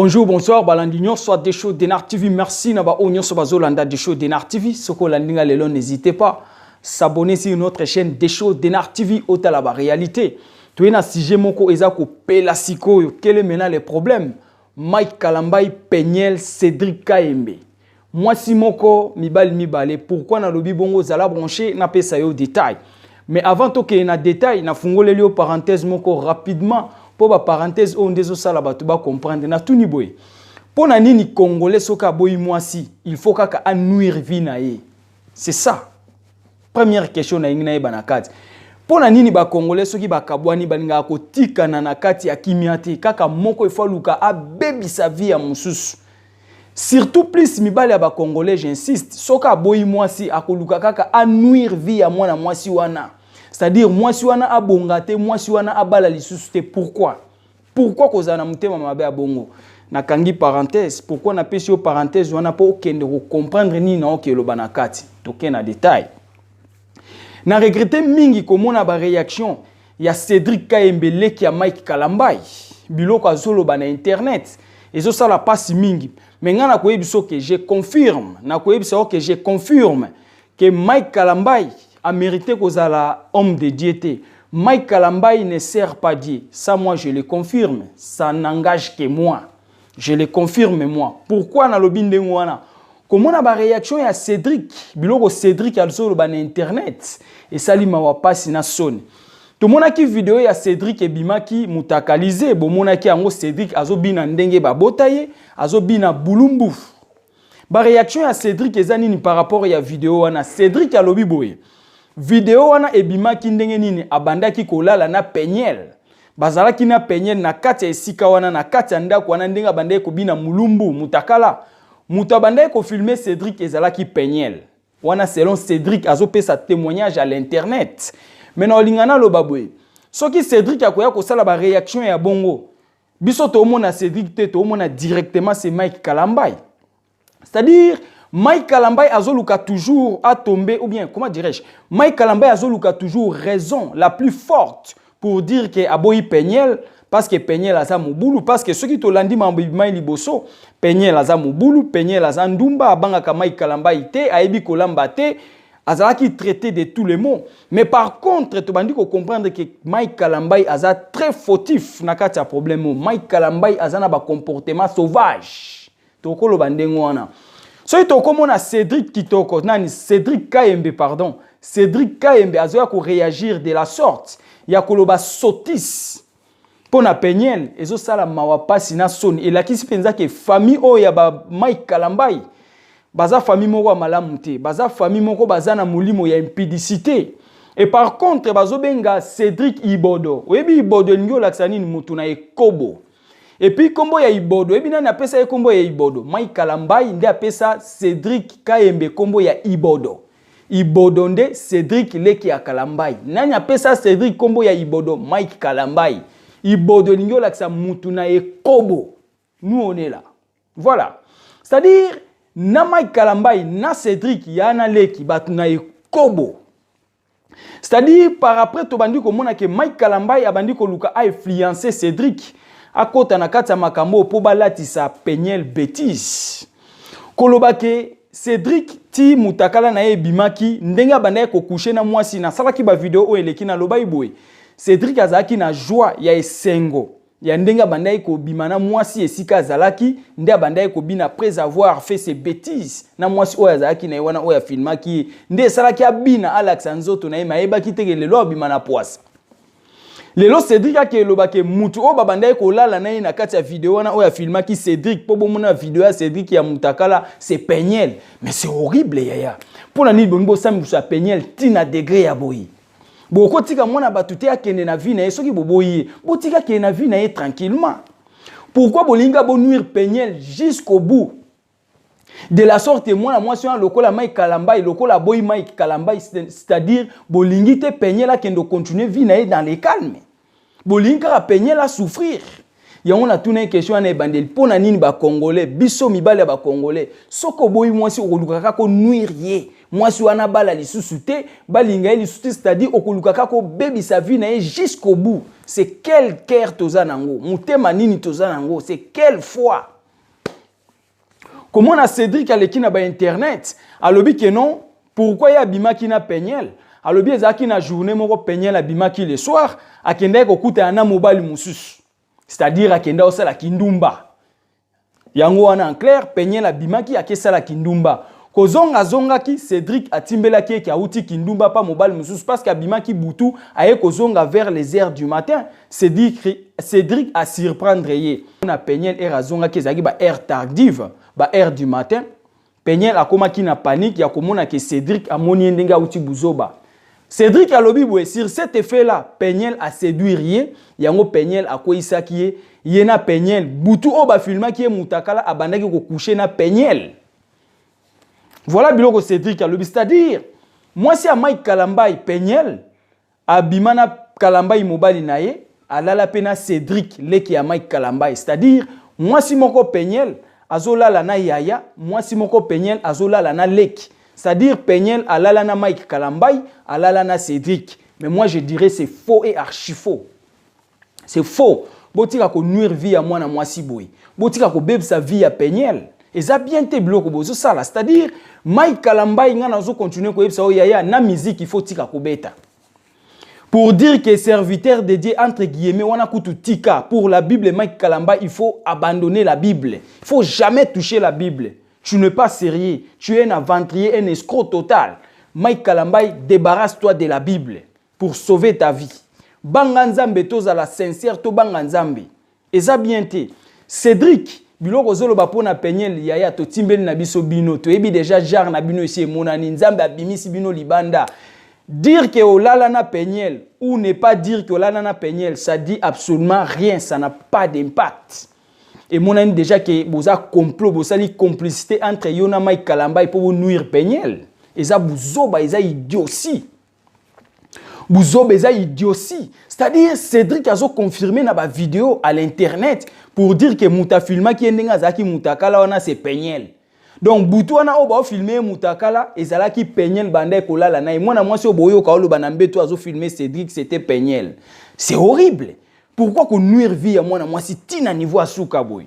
Bonjour, bonsoir, balandi nyonso ya Desho Denar TV. Merci na ba oyo nyonso bazolanda Desho Denar TV. Soki olandi nga lelo, n'hésitez pas s'abonner sur notre chaîne Desho Denar TV, otala ba réalité. Toye na sujet moko eza kopela sikoyo. Quel est maintenant le problème? Mike Kalambay, Peniel, Cédric Kayembe. Mwasi moko, mibali mibale. Pourquoi nalobi bongo? Zala branché, napesa yo détail. Mais avant tokende na détail, nafungoleli yo parenthèse moko rapidement, mpo baparenthèse oyo nde ezosala bato bacomprendre. Natuni boye: mpo na nini Congolais, soki aboyi mwasi, il faut kaka anuire vie na ye? C'est ça première question nayengi nayeba na kati. Mpo na nini Bacongolais, soki bakabwani, balingaka kotikana na kati ya kimia te? Kaka moko ifo aluka abebisa vie ya mosusu, surtout plus mibali ya Bacongolais, j'insiste. Soki aboyi mwasi, akoluka kaka anuire vie ya mwana mwasi wana, c'est-à-dire mwasi wana abonga te, mwasi wana abala lisusu te. Pourquoi? Pourquoi kozala na motema mabe ya bongo? Nakangi parenthèse. Pourquoi napesi yo parenthèse wana? Mpo okende kocomprendre nini na okeloba na kati. Toke na détail. Na regretter mingi komona baréaction ya Cédric Kayembe, leki ya Mike Kalambai. Biloko azoloba na internet ezosala mpasi mingi. Me ngai nakoyebisa ke je confirme, nakoyebisa ke je confirme ke Mike Kalambai amérité kozala homme de Dieu te. Mike Kalambai ne sert pas Dieu. Ça, moi, je le confirme. Ça n'engage que moi, je le confirme, moi. Pourquoi nalobi ndenge wana? Komona baréaction ya Cédric, biloko Cédric azoloba na internet esali mawa, mpasi na soni. Tomonaki video ya Cédric ebimaki mutakalize, bomonaki yango. Cédric azobina ndenge babota ye, azobina bulumbu. Baréaction ya Cédric eza nini par rapport ya video wana? Cédric alobi boye: video wana ebimaki ndenge nini? Abandaki kolala na Peniel, bazalaki na Peniel na kati ya esika wana, na kati ya ndako wana. Ndenge abandaki kobina mulumbu, mutakala, moto abandaki kofilmer Cédric ezalaki Peniel wana, selon Cédric azopesa témoignage à l'internet. Mais na olinga naloba boye: soki Cédric akoya kosala baréaction ya bongo, biso toomona Cédric te, toomona directement c'est Mike Kalambay. C'est-à-dire Mike Kalambay azoluka toujours à tomber, ou bien comment dirais-je, Mike Kalambay azoluka toujours raison la plus forte pour dire que aboyi Peniel parce que Peniel aza mobulu. Parce que soki tolandi mambo ebimai liboso, Peniel aza mobulu, Peniel aza ndumba, abangaka Mike Kalambay te, ayebi kolamba te, azalaki traité de tous les mots. Mais par contre, tobandi kocomprendre que Mike Kalambay aza très fautif na kati ya problème oyo. Mike Kalambay aza na bacomportement sauvage, tokoloba ndenge wana. Soki tokomona Cédric Kitoko, nani, Cédric Kayembe, pardon, Cédric Kayembe azoya koréagir de la sorte ya koloba sottise mpo na Peniel, ezosala mawa, mpasi na soni. Elakisi mpenza ke famille oyo ya ba Mike Kalambai baza famille moko ya malamu te, baza famille moko baza na molimo ya impudicité. Et par contre, bazobenga Cédric Ibodo. Oyebi Ibodo elingi olakisa nini? Motu na ekobo. Et puis nkombo ya Ibodo, oyebi nani apesa ye nkombo ya Ibodo? Mike Kalambai nde apesa Cédric Kayembe nkombo ya Ibodo. Ibodo nde Cédric, leki ya Kalambai. Nani apesa Cédric nkombo ya Ibodo? Mike Kalambai. Ibodo elingi olakisa mutu na ekobo. Nous, on est là, voilà. C'est-à-dire na Mike Kalambai na Cédric ya na leki, bato na ekobo. C'est-à-dire par après, tobandi komona ke Mike Kalambai abandi koluka ainfluencer Cédric akota na kati ya makambo mpo balatisa Peniel bétise, koloba ke Cédric ti mutakala na ye ebimaki, ndenge abandaki kocoucher na mwasi. Nasalaki bavideo oyo eleki, nalobaki boye: Cédric azalaki na joie ya esengo ya ndenge abandaki kobima na mwasi esika azalaki, nde abandaki kobina après avoir fait ses bêtises na mwasi oyo azalaki na ye wana, oyo afilmaki ye, nde esalaki abina, alakisa nzoto na ye. Me ayebaki teke lelo abima na pwasa. Lelo Cédric ake elobake mutu oyo babandaki kolala na ye na kati ya video wana oyo afilmaki Cédric, mpo bomona video ya Cédric ya mutakala, c'est Peniel. Mais c'est horrible, yaya. Mpo na nini bongi bosambisa ya Peniel ntina degré ya boye? Bokotika mwana bato te akende na vie na ye. Soki boboyi ye, botika akende na vie na ye tranquillement. Pourquoi bolinga bonuire Peniel jusqu'au bout de la sorte? Mwana mwasi wana, lokola Mike Kalambai, lokola aboyi Mike Kalambai, c'est-à-dire bolingi te Peniel akende continuer vie na ye dans le calme, bolingi kaka Peniel asouffrir. Yango natuna ye question wana ebandeli: mpo na nini Bacongolais, biso mibali ya Bacongolais, soki oboyi mwasi, okoluka kaka konuire ye, mwasi wana bala lisusu te, balinga ye lisusu te? C'est-à-dire okoluka kaka kobebisa vie na ye jusqu'au bout. C'est quel cœur toza nango? Motema nini toza nango? C'est quelle foi? Komona Cédrik aleki na bainternet, alobi ke non, pourquoi ye abimaki na Peniel? Alobi ezalaki na journée moko, Peniel abimaki le soir, akendaki kokutana na mobali mosusu, c'est-à-dire akenda kosala kindumba. Yango wana, en clair, Peniel abimaki, akesala kindumba. Kozonga, azongaki, Cédrik atimbelaki eke awuti kindumba pa mobali mosusu, parce que abimaki butu, aye kozonga vers les heures du matin. Cédrik asurprendre ye na Peniel. Heure azongaki, ezalaki ba heure tardive, ba heure du matin. Peniel akomaki na panique ya komona ke Cédrik amoni ye ndenge awuti buzoba. Cédrik alobi boye: sur cet effet là, Peniel aséduire ye. Yango Peniel akweyisaki ye. Ye na Peniel, butu oyo bafilmaki ye mutakala, abandaki kocoucher na Peniel. Voilà biloko Cédrik alobi, c'est-à-dire mwasi ya Mike Kalambai, Peniel, abima na Kalambai mobali na ye, alala mpe na Cédrik, leki ya Mike Kalambai. C'est-à-dire mwasi moko Peniel azolala na yaya, mwasi moko Peniel azolala na leki, c'est-à-dire Peniel alala na Mike Kalambai, alala na Cédrik. Mais moi, je dirais, c'est faux et archi faux, c'est faux. Botika konuire vie ya mwana mwasi boye, botika kobebisa vie ya Peniel, eza bien te biloko bozosala. C'est-à-dire Mike Kalambai, nga nazocontinue koyebisa oyo, yaya, na musique il faut tika kobeta pour dire que serviteur de Dieu, entre guillemets, wana kutu tika. Pour la Bible, Mike Kalamba, il faut abandonner la Bible, il faut jamais toucher la Bible. Tu n'es pas sérieux, tu es un aventurier, un escroc total. Mike Kalamba, débarrasse-toi de la Bible pour sauver ta vie. Banga Nzambe, tozala sincère, to banga Nzambe, eza bien te. Cédric, biloko ozoloba mpo na Peniel, yaya, totimbeli na biso bino, toyebi déjà genre na bino, esi emonani. Nzambe abimisi bino libanda. Dire que olala na Peniel ou ne pas dire que olala na Peniel, ça dit absolument rien, ça n'a pas d'impact. Emonani déjà ke boza complot, bosali complicité entre yo na Mike Kalambai mpo bonuire Peniel. Eza buzoba, eza idiotie, buzoba, eza idiotie. C'est-à-dire Cédric azoconfirme na bavideo à l'internet pour dire que moto afilmaki ye ndenge azalaki mutakala wana, c'est Peniel. Donc butu wana oyo baofilme ye mutakala, ezalaki Peniel banda ekolala na ye. Mwana mwasi oyo boyoka oloba na mbeto, azofilme Cédric, c'était Peniel. C'est horrible. Pourquoi konuire vie ya mwana mwasi ntina niveau asuka boye?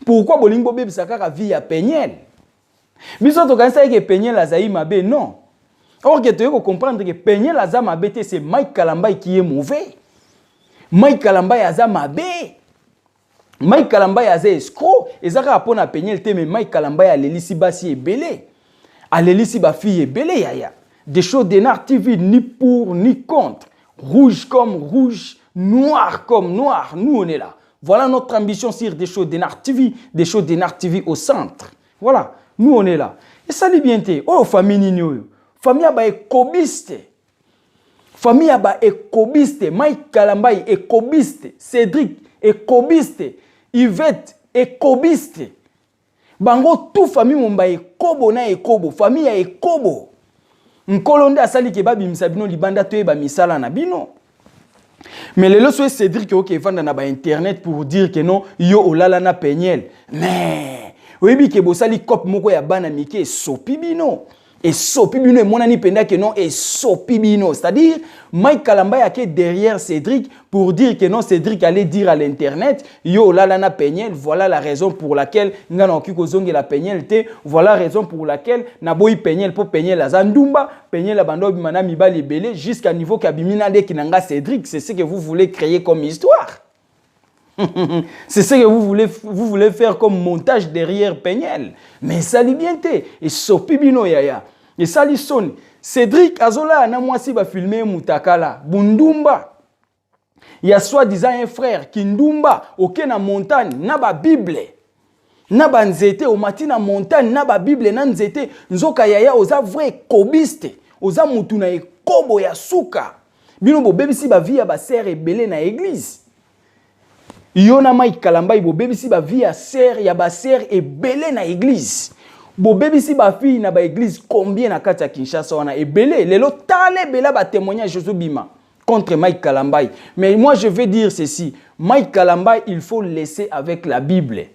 Pourquoi bolingi bobebisa kaka vie ya Peniel? Biso tokanisaki ke Peniel azali mabe. Non, or ke toyei kocomprendre ke Peniel aza mabe te, c'est Mike Kalambai qui est mauvais. Mike Kalambai aza mabe, Mike Kalambai aza escroc. Eza kaka mpo na Peniel te, mais Mike Kalambai alelisi basi ebele, alelisi bafille ebele. Yaya, Des Show Denar TV, ni pour ni contre, rouge comme rouge, noir comme noir, nous, on est là. Voilà notre ambition sur Des Show Denar TV, Des Show Denar TV au centre. Voilà, nous, on est là. Esali bien te. Oyo famille nini oyo? Famille ya baekobiste, famille ya baekobiste. Mike Kalambai ekobiste, Cédric ekobiste, Yvette ekobiste, bango tout famille momba ekobo na ekobo, famille ya ekobo. Nkolo nde asali ke babimisa bino libanda, toyeba misala na bino. Mais lelo so Cédrik oke evanda na bainternet pour dire que non, yo olala na Peniel, mais oyebi ke bosali cope moko ya bana mike. Esopi bino, esopi bino, emonani mpenza ke non, esopi bino. C'est-à-dire Mike Kalamba ake derrière Cédric pour dire que non, Cédric allait dire à l'internet: yo olala na Peniel, voilà la raison pour laquelle nga nakoki kozongela Peniel te, voilà raison pour laquelle naboyi Peniel, mpo Peniel aza ndumba, Peniel abanda obima na mibali ebele jusqu'à niveau ke abimi na ndeki na nga Cédric. C'est ce que vous voulez créer comme histoire, c'est ce que vous voulez faire comme montage derrière Peniel. Mais esali bien te, esopi bino, yaya, esali soni. Cédric azolala na mwasi, bafilme ye mutakala, bundumba ya soi-disant un frère kindumba. Oke na montagne na babible na banzete, omati na montagne na babible na nzete, nzoka yaya oza vrai ekobiste, oza mutu na ekobo ya suka. Bino bobebisi bavie ya basœur ebele na église. Yo na Mike Kalambai bobebisi bavie ya sœur, ya basœur ebele na église. Bobebisi bafille na baéglise combien na kati ya Kinshasa wana? Ebele. Lelo tala ebele batémoignage ezobima. contre Mike Kalambay. Mais moi, je vais dire ceci. Mike Kalambay, il faut laisser avec la Bible.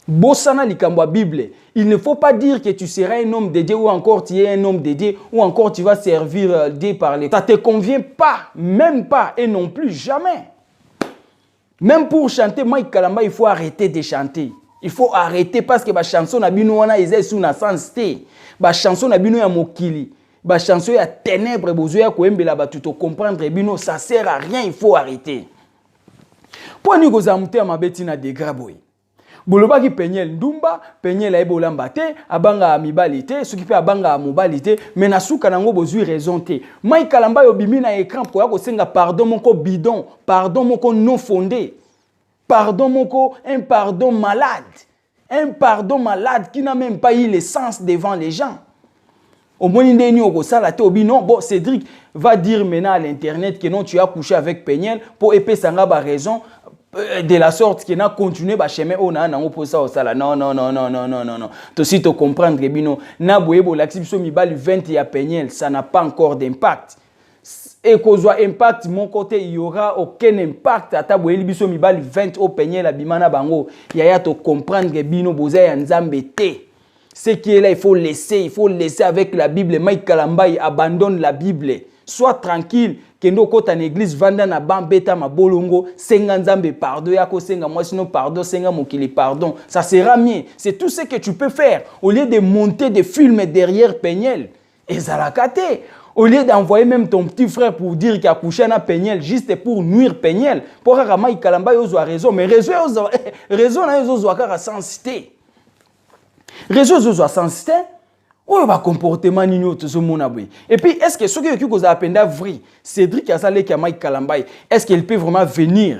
Bosana likambo Bible. Il ne faut pas dire que tu seras un homme de Dieu ou encore tu es un homme de Dieu ou encore tu vas servir Dieu par les. Ça te convient pas, même pas et non plus jamais. Même pour chanter Mike Kalambay, il faut arrêter de chanter. Il faut arrêter parce que ba chanson na bino wana eza sous na sens te. Ba chanson na bino ya mokili, ba chanson ya ténèbres bozo ya koyembela bato to comprendre bino, ça sert à rien, il faut arrêter. Mpo nini kozala motema mabe ntina degré boye? Bolobaki Peniel ndumba, Peniel ayebi olamba te, abangaka mibali te, soki mpe abangaka mobali te, mais na suka nango bozwi raison te. Mike Kalambay, obimi na écran koya kosenga pardon moko bidon, pardon moko non fondé, pardon moko, un pardon malade, un pardon malade qui n'a même pas eu le sens devant les gens. Omoni ndenge nini okosala te? Obi non. Bon, Cédric va dire maintenant à l'internet que non, tu as couché avec Peniel mpo epesanga baraison de la sorte que na continuer bachemin oyo naa nango mposa osala. Non, non, non, non, non, non, non, non, tosi tocomprendre bino na boye. Bolakisi biso mibali 20 ya Peniel, ça n'a pas encore d'impact, ekozwa impact moko te. Il y aura aucun impact ata boyeli biso mibali 20 oyo Peniel abima na bango. Yaya, tocomprendre bino, boza ya Nzambe te. Ce qui est là, il faut laisser, il faut laisser avec la Bible. Mike Kalambay, abandonne la Bible. Sois tranquille. Kende okota na église, vanda na bambeta mabolongo, senga Nzambe pardon, ya kosenga mwasi no pardon, senga mokili pardon. Ça sera mieux. C'est tout ce que tu peux faire. Au lieu de monter des films derrière Peniel, ezalaka te. Au lieu d'envoyer même ton petit frère pour dire qu'il a couché na Peniel, juste pour nuire Peniel, pour kaka Mike Kalambay ozwa raison, mais raison raison na yo ezozwa kaka sens te. Réseau ezozwa sens te. Oyo bacomportement nini oyo tozomona boye? Et puis, est ce que soki okoki kozala mpenza vrai, Cédric aza leki ya Mike Kalambay, est ce qu'il peut vraiment venir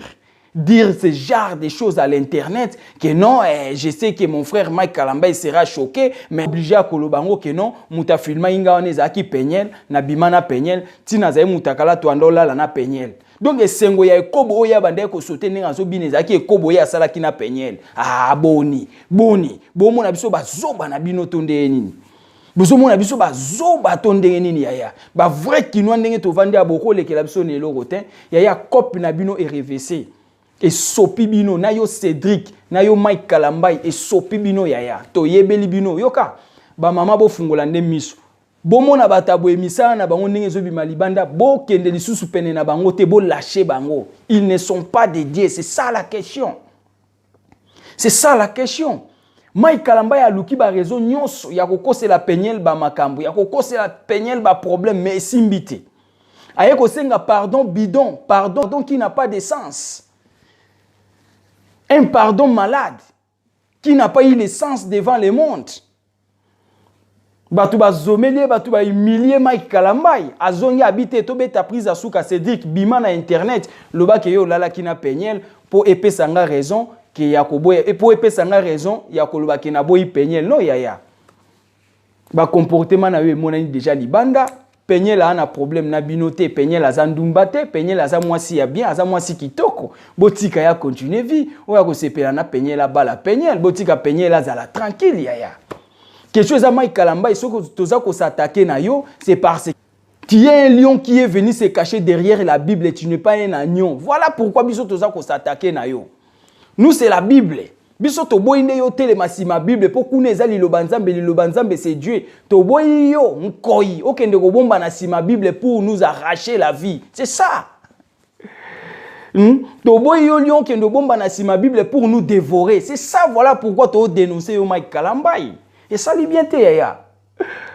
dire ce genre de choses à l'internet que non, eh, je sais que mon frère Mike Kalambay sera choqué, mais obligé à koloba ngo que non, moto afilma inga wana ezalaki Peniel, na bima na Peniel, ntina azali moto akala toanda olala na Peniel. Donc esengo ya ekobo oyo abandaki kosote ndenge azobina ezalaki ekobo oyo asalaki na Peniel. Ah, boni boni bomona biso bazoba na bino to ndenge nini? Bozomona biso bazoba to ndenge nini? Yaya, bavrai Kinois, ndenge tovandi ya bokolekela biso na eloko te. Yaya, cope na bino erevese, esopi bino na yo Cédric, na yo Mike Kalambay, esopi bino. Yaya, toyebeli bino. Yoka, bamama, bofungola nde miso, bomona bato ya boye, misala na bango ndenge ezobima libanda. Bokende lisusu pene na bango te, bolâche bango. Ils ne sont pas de Dieu, c'est ça la question, c'est ça la question. Mike Kalambay aluki bareseau nyonso ya kokosela Peniel bamakambo, ya kokosela Peniel baproblème, mais esimbi te. Aye kosenga pardon bidon, pardon qui n'a pas de sens, un pardon malade qui n'a pas eu le sens devant le monde. Bato bazomeli ye, bato bahumilie Mike Kalambay. Azongi abi te, tobeta prise asuka. Cédric, bima na internet, lobaki ye olalaki na Peniel mpo epesa nga raison ke ya koboya, mpo epesa nga raison ya koloba ke naboyi Peniel. No, yaya, bacomportement na yo emonani déjà libanda. Peniel aza na problème na bino te. Peniel aza ndumba te. Peniel aza mwasi ya bien, aza mwasi kitoko. Botika ya continue vie oyo akosepela na Peniel, abala Peniel. Botika Peniel azala tranquille. Yaya, question eza Mike Kalambay, soki toza kos'attaquer na yo, c'est parce tu es un lion qui est venu se cacher derrière la Bible. Tu n'es pas un agneau. Voilà pourquoi biso toza kos'attaquer na yo. Nous, c'est la Bible. Biso toboyi nde yo telema nsima Bible, mpo kuna eza liloba Nzambe. Liloba Nzambe, c'est Dieu. Toboyi yo nkoi okende kobomba na nsima Bible pour nous arracher la vie, c'est ça. Toboyi yo lion, okende obomba na nsima Bible pour nous dévorer, c'est ça. Voilà pourquoi todénonce yo, Mike Kalambay. Esali bien te, yaya.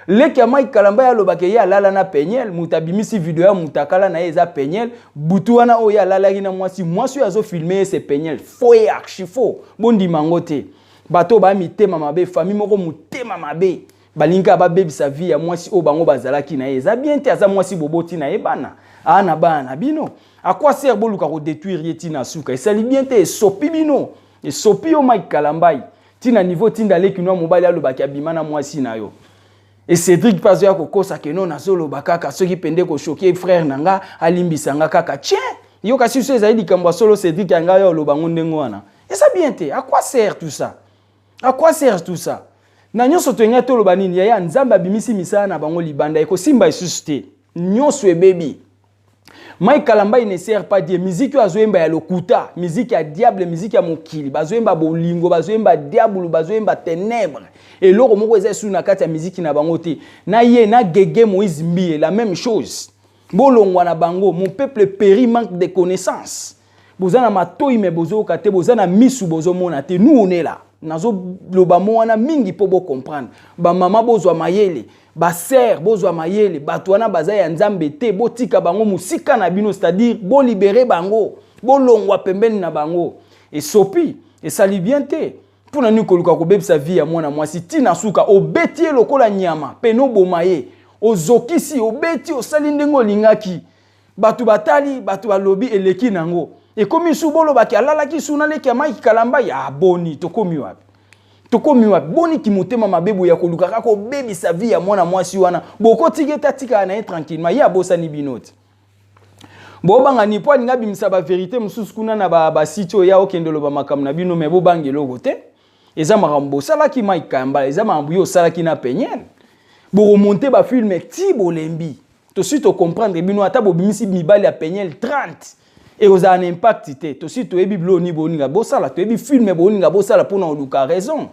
Leki ya Mike Kalambay alobaka ye alala na Peniel. Moto abimisi video ya moto akala na ye eza Peniel. Butu wana oyo alalaki na mwasi, mwasi oyo azofilme ye, c'est Peniel. Faux et archi faux, bondima yango te. Bato oyo baya mitema mabe, famille moko motema mabe, balingi kaka babebisa vie ya mwasi oyo bango bazalaki na ye. Eza bien te. Aza mwasi boboti na ye bana, aa na bana na bino. À quoi sert boluka kodétruire ye ntina suka? Esali bien te, esopi bino, esopi yo Mike Kalambay, ntina niveau tinda leki no mobali alobaki abima na mwasi na yo. E Cédric mpe azoya kokosa ke no, nazoloba kaka soki pende kochoquer frère na nga, alimbisa nga kaka. Tien, yoka, si so ezali likambo ya solo, Cédric ya ngai oyo oloba ngo ndenge wana, eza bien te. À quoi sert tout ça? À quoi sert tout ça? Na nyonso toyengai toloba nini? Yaya, Nzambe abimisi misala na bango libanda, ekosimba lisusu te, nyonso ebebi. Mike Kalambay ne sert pas Dieu. Musique oyo azoyemba ya lokuta, musique ya diable, musique ya mokili. Bazoyemba bolingo, bazoyemba diable, bazoyemba ténèbres. Eloko moko eza esu na kati ya musique na bango te. Na ye na Gege Moïse Mbiye, la même chose. Bolongwa na bango, mon peuple périt manque de connaissances. Boza na matoi mais bozoyoka te, boza na misu bozomona te. Nous on est là. Nazoloba mo wana mingi mpo bocomprendre. Bamama bozwa mayele, basœur bozwa mayele, bato wana baza ya Nzambe te, botika bango mosika na bino, c'est-à-dire bolibérer bango, bolongwa pembeni na bango. Esopi, esali bien te. Mpona nini koluka kobebisa vie ya mwana mwasi ntina suka? Obeti ye lokola nyama pene, oboma ye, ozokisi, obeti, osali ndenge olingaki. Bato batali, bato balobi, eleki nango, ekomi su bolobaki alalaki su naleki ya Mike Kalambay. Ya boni, tokomi wapi? Tokomi wapi? Boniki motema mabe boye ya koluka kaka kobebisa vie ya mwana mwasi wana? Bokotika ete atikala na ye tranquillement. Ye abosani bino te. Bobanga ni mpo alingi abimisa bavérité mosusu kuna na basite oyo ya okende oloba makambo na bino. Me bobanga eloko te. Eza makambo bosalaki Mike Kalambay, eza makambo yo osalaki na Peniel. Bokomonter bafilm ti bolembi. Tosi tocomprendre bino. Ata bobimisi mibali ya Peniel 30, ekozala na impact te. Tosi toyebi biloko nini boninga bosala, toyebi film boninga bosala mpona koluka raison.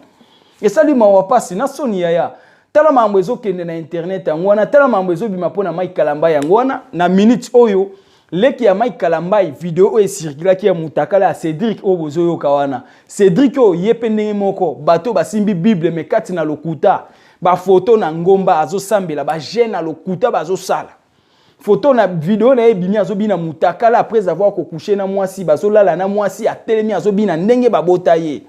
Esali mawa, pasi na soni. Yaya, tala makambo ezokende na internet yango wana, tala makambo ezobima mpona Mike Kalambay yango wana. Na minute oyo, leki ya Mike Kalambay, video oyo ecirculaki ya mutakala ya Cédric oyo bozoyoka wana, Cédric oyo ye mpe ndenge moko, bato basimbi Bible mais kati na lokuta, bafoto na ngomba azosambela, bajeûne na lokuta bazosala, foto na video na ye ebimi, azobina mutakala après avoir kocoucher na mwasi, bazolala na mwasi, atelemi azobina ndenge babota ye.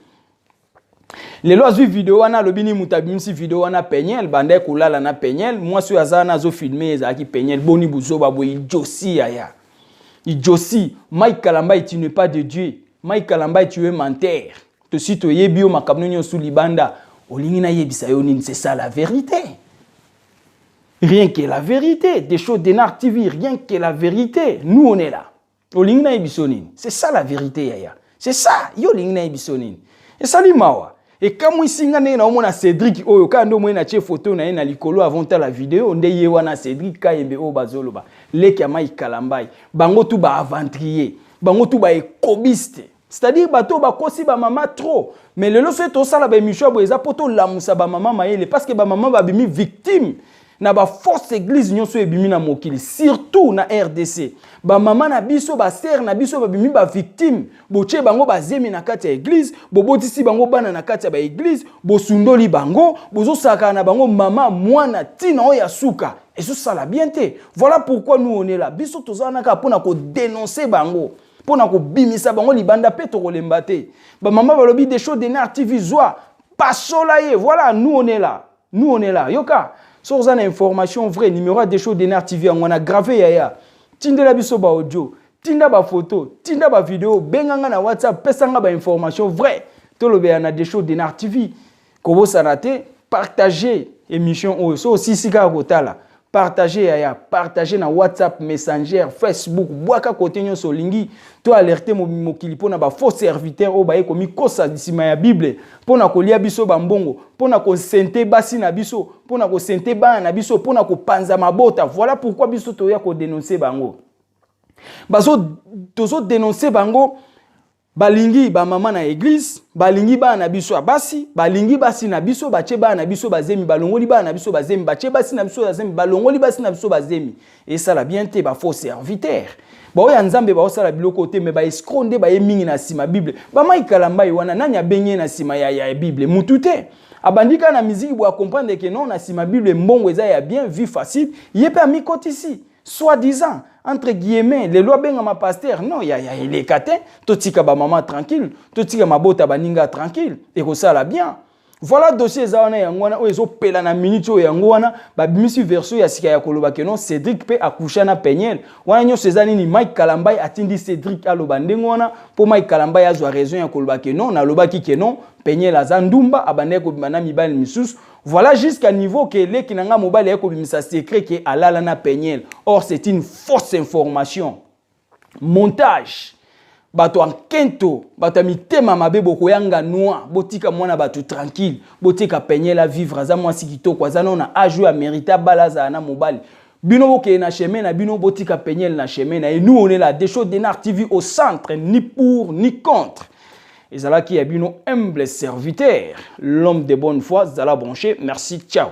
Lelo azwi video wana, alobi nini? Moto abimisi video wana, Peniel banda kolala na Peniel. Mwasi oyo aza wana azofilmer, ezalaki Peniel. Boni buzoba boye, idiotie yaya, idiotie. Mike Kalambay, tu n'es pas de Dieu. Mike Kalambay, tu es menteur. Tosi toyebi yo, makambo nyonso libanda. Olingi nayebisa yo nini? C'est ça la vérité, rien que la vérité. Des choses Denar TV, rien que la vérité. Nous on est là. Olingi nayebisa yo nini? C'est ça la vérité yaya, c'est ça. Yo olingi nayebisa yo nini? Esali mawa, ekamwisi nga ndenge naomona Cédric oyo kaka nde omoni natie foto na ye na likolo avant tala video. Nde ye wana Cédric Kayembe oyo bazoloba, leki ya Mike Kalambay. Bango tu baaventurier, bango tu baekobiste, c'est-à-dire bato oyo bakosi bamama trop. Mais lelo soki tosala baémission ya boye, eza mpo tolamusa bamama mayele, parce que bamama babimi victime na baforce église nyonso ebimi na mokili, surtout na RDC. Bamama na biso, basœur na biso babimi bavictime. Botie bango bazemi na kati ya église, bobotisi bango bana na kati ya baéglise, bosundoli bango, bozosakana na bango, mama mwana ntina oyo ya suka. Ezosala bien te. Voilà pourquoi nous on est là. Biso toza wana kaka mpona kodénoncer bango, mpona kobimisa bango libanda, mpe tokolemba te. Bamama balobi Desho Denar TV, zwa pasola ye. Voilà, nous on est là, nous on est là. Yoka, soki oza na information vrai, numéro ya Desho Denar TV yango wana, grave yaya. Tindela biso baaudio, tinda bafoto, tinda bavideo, benganga na WhatsApp, pesanga bainformation vrai, tolobela na Desho Denar TV. Kobosana te, partage émission oyo. So osisi kaka kotala, partage yaya, partage na WhatsApp, Messenger, Facebook, bwaka kote nyonso olingi. To alerte mokili mpona bafaux serviteur oyo baye komikosa nsima ya Bible mpona kolia biso bambongo, mpona kosente basi na biso, mpona kosente bana na biso, mpona kopanza mabota. Voilà pourquoi biso toya kodénoncer bango. Tozodénoncer bango. Balingi bamama na église, balingi bana na biso ya basi, balingi basi na biso, batie bana na biso bazemi, balongoli bana na biso bazemi, batie basi na biso bazemi, balongoli basi na biso bazemi. Esala bien te. Bafaux serviteur baoyo ya Nzambe baosala biloko te, mais baescroc nde baye mingi na nsima Bible. BaMike Kalambay wana, nani abengi ye na nsima ya Bible? Mutu te. Abandi kaka na miziki boye, acomprendre ke non, na nsima Bible mbongo eza ya bien, vie facile. Ye mpe amikotisi, soi-disant, entre guillemets, lelo abengama pasteur. Non, ya eleka te. Totika bamama tranquille, totika mabota baninga tranquille, ekosala bien. Voilà, dossier eza wana, yango wana oyo ezopela na minute oyo. Yango wana babimisi version ya sika ya koloba ke non, Cédric mpe acoucha na Peniel. Wana nyonso eza nini? Mike Kalambay atindi Cédric aloba ndenge wana mpo Mike Kalambay azwa raison ya koloba ke non, nalobaki ke non, Peniel aza ndumba, abandaki kobima na mibali misusu. Voilà, jusqu'à niveau ke leki na nga mobali aye kobimisa secret ke alala na Peniel. Or c'est une fausse information, montage. Bato ya nkento, bato ya mitema mabe, bokoyanga noa. Botika mwana bato tranquille, botika Peniel avivre. Aza mwasi kitoko, aza nano na age oyo amérite abala, azala na mobali. Bino bokeye na chemin na bino, botika Peniel na chemin na ye. Nous, on est là, Desho Denar TV au centre, ni pour ni contre. Ezalaki ya bino humble serviteur, l'homme de bonne foi. Zala branché. Merci, ciao.